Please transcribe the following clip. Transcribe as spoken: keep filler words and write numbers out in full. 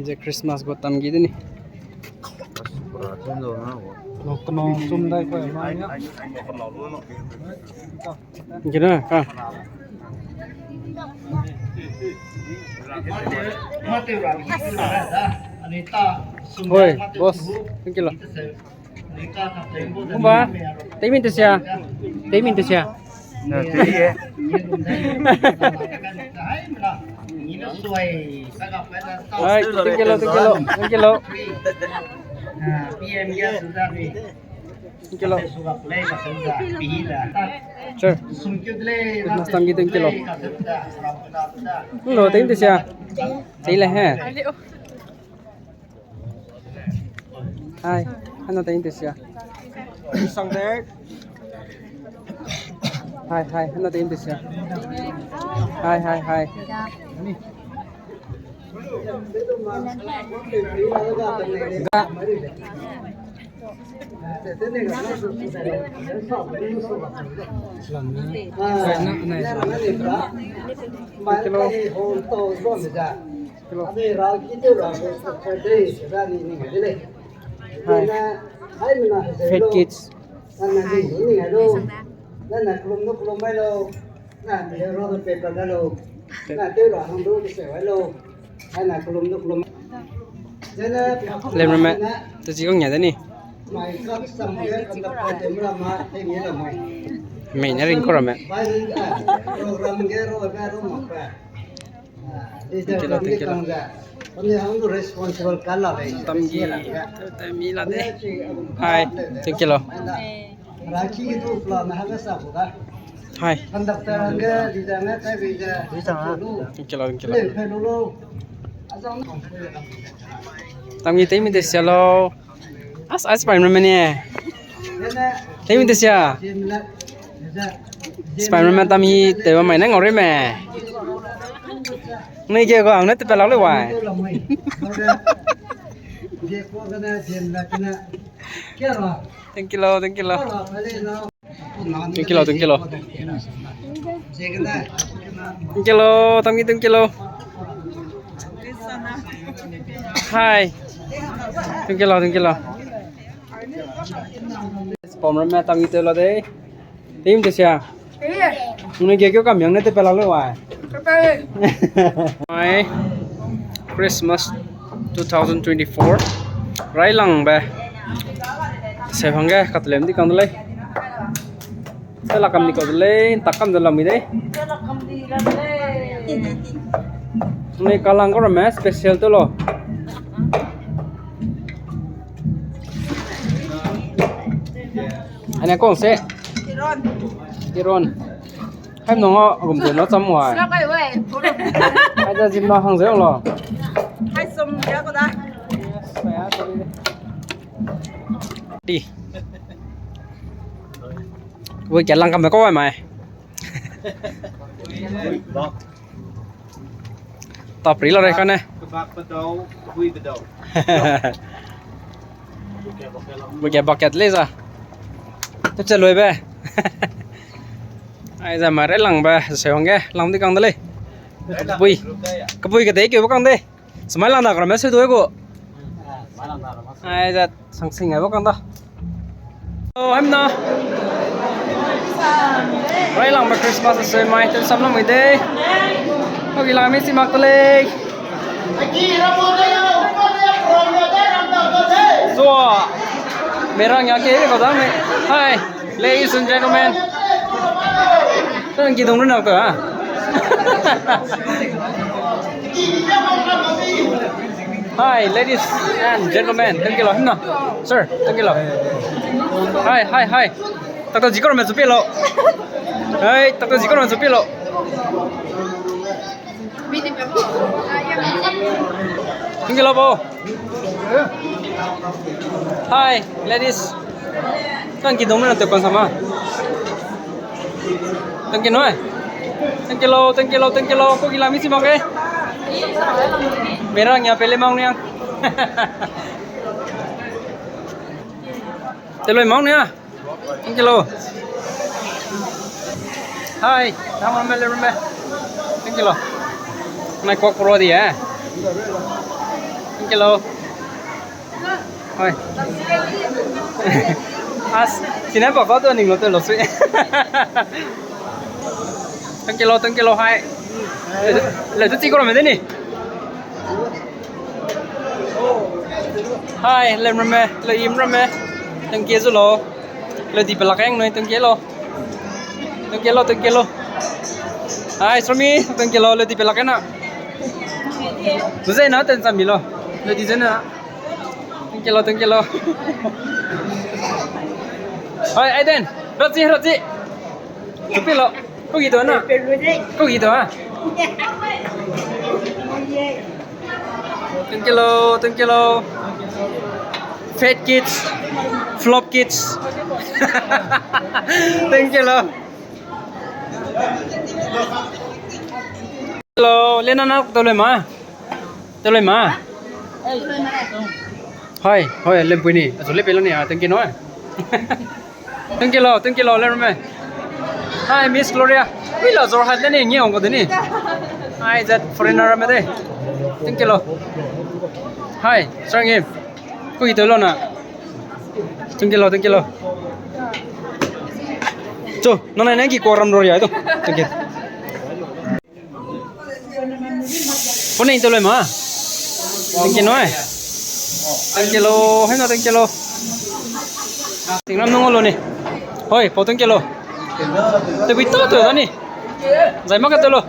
Je Christmas gu tam gi de ni. Lo kena chum dai ko ma ya. Gina ka. Hoi, boss, thank you lo. Kumba, teimin te sia. Teimin te sia. Na, tei ye. Ai, thank you lo, thank you lo, thank you lo. Thank you lo. Sure. Mas tam gi thank you lo. Lo, teimin te sia. Tei le he. Hai, hana tei te sia. Sang de. Hai, hai, hana tei te sia. Hai, hai, hai. Ga. Kilo. Kilo. Hai. Fat kids. Lemrame, te chi kong nya de ni. Mei ne ring ko ramme. Thank you lo, thank you lo. Tam gi, te mi la de. Hai, thank you lo. Hai. Thank you lo, thank you lo. Tam gi teimin te sia lo. As, as, Spiderman ne. Teimin te sia. Spiderman tam gi tew ba mai ne ngau rei me. Nui ge ga ang ne te pe lau le wai. Thank you lo, thank you lo. Thank you lo, thank you lo. Thank you lo, thank you, thank you lo. Hai. Thank you lo, thank you lo. Pom ramme tam gi te lo de. Teimin te sia. Nui ge keu kam yang ne te pe lau le wai. Mai Christmas two thousand twenty-four. Railangbe. Seu hangge katlem di kang de lei. Te la kam di kau de lei, tak kam de lam mi dei. Nui kalang ko ramme special te lo. Ane kong se. Iron. Iron. Hai nong a gum de no cham wai. Sila kai wai. Hai da jim na hang zeng lo. Hai som ya ko da. Di. Wai ke lang kam ko wai mai. Tapri la rei kane. Kebak bedau, bui bedau. Bui ke bucket le za. Tep che lui be. Ai za ma rei lang be, se hangge, lang di kang de lei. Bui. Kebui ke dei ke bu kang de. Semai lang da kar me se du gu. Ai za Sangsing ai ba kang da. Oh, hamna. Railangbe Christmas se mai, ten sam lamui dei. Ogi lang mi si mak te lei. So, merang ya ke ko da me. Hai, ladies and gentlemen. Tang ki dong nak ta. Hi, ladies and gentlemen. Thank you lo. No. Sir, thank you lo. Hi, hi, hi. Doctor Zikor me supi lo. Hi, Doctor Zikor me supi lo. Thank you lo, bo. Hi, ladies. Tang ki dong na te kon sama. Thank you noi. Thank you lo, thank you lo, thank you lo. Ko ki la mi si mak e. Merang ya pele mang niang. Te loi mang nia. Thank you lo. Hi, tama mele rume. Thank you lo. Nai kok pro di eh. Hello. Hoi. As, sine pa fa to ning lo te lo sui. Thank you lo, thank you lo, hai. Le tu ti ko me de ni. Hai, lem ramme, le im ramme. Thank you zu lo. Le di pelak eng noi, thank you lo. Thank you lo, thank you lo. Hai, Sromi, thank you lo, le di pelak eng na. Zai na ten sami lo. Le di zai na. Thank you lo, thank you lo. Hai, Aiden, Raji, Raji. Tupi lo. Kau gi do na. Kau gi do ha. Thank you lo, thank you lo. Fat kids, flop kids. Thank you lo. Hello, le na na tau le ma. Tau le ma. Hai, hai, lem pui ni. Azu le pe lo ni, ah, thank you no. Thank you lo, thank you lo, le me. Hi, Miss Gloria. Ui la Jorhat le ni, ngi ong ko de ni. Hi, that foreigner me de. Thank you lo. Hi, sang him. Kau gi tau lo na. Thank you lo, thank you lo. Cho, nang nai nang ki ko ram ro ya to. Thank you. Phone tau le ma. Thank you noi. Thank you lo, hai na thank you lo. Tingram nung lo ni. Hoi, pau thank you lo. Te bi to to da ni. Zai ma ka to lo.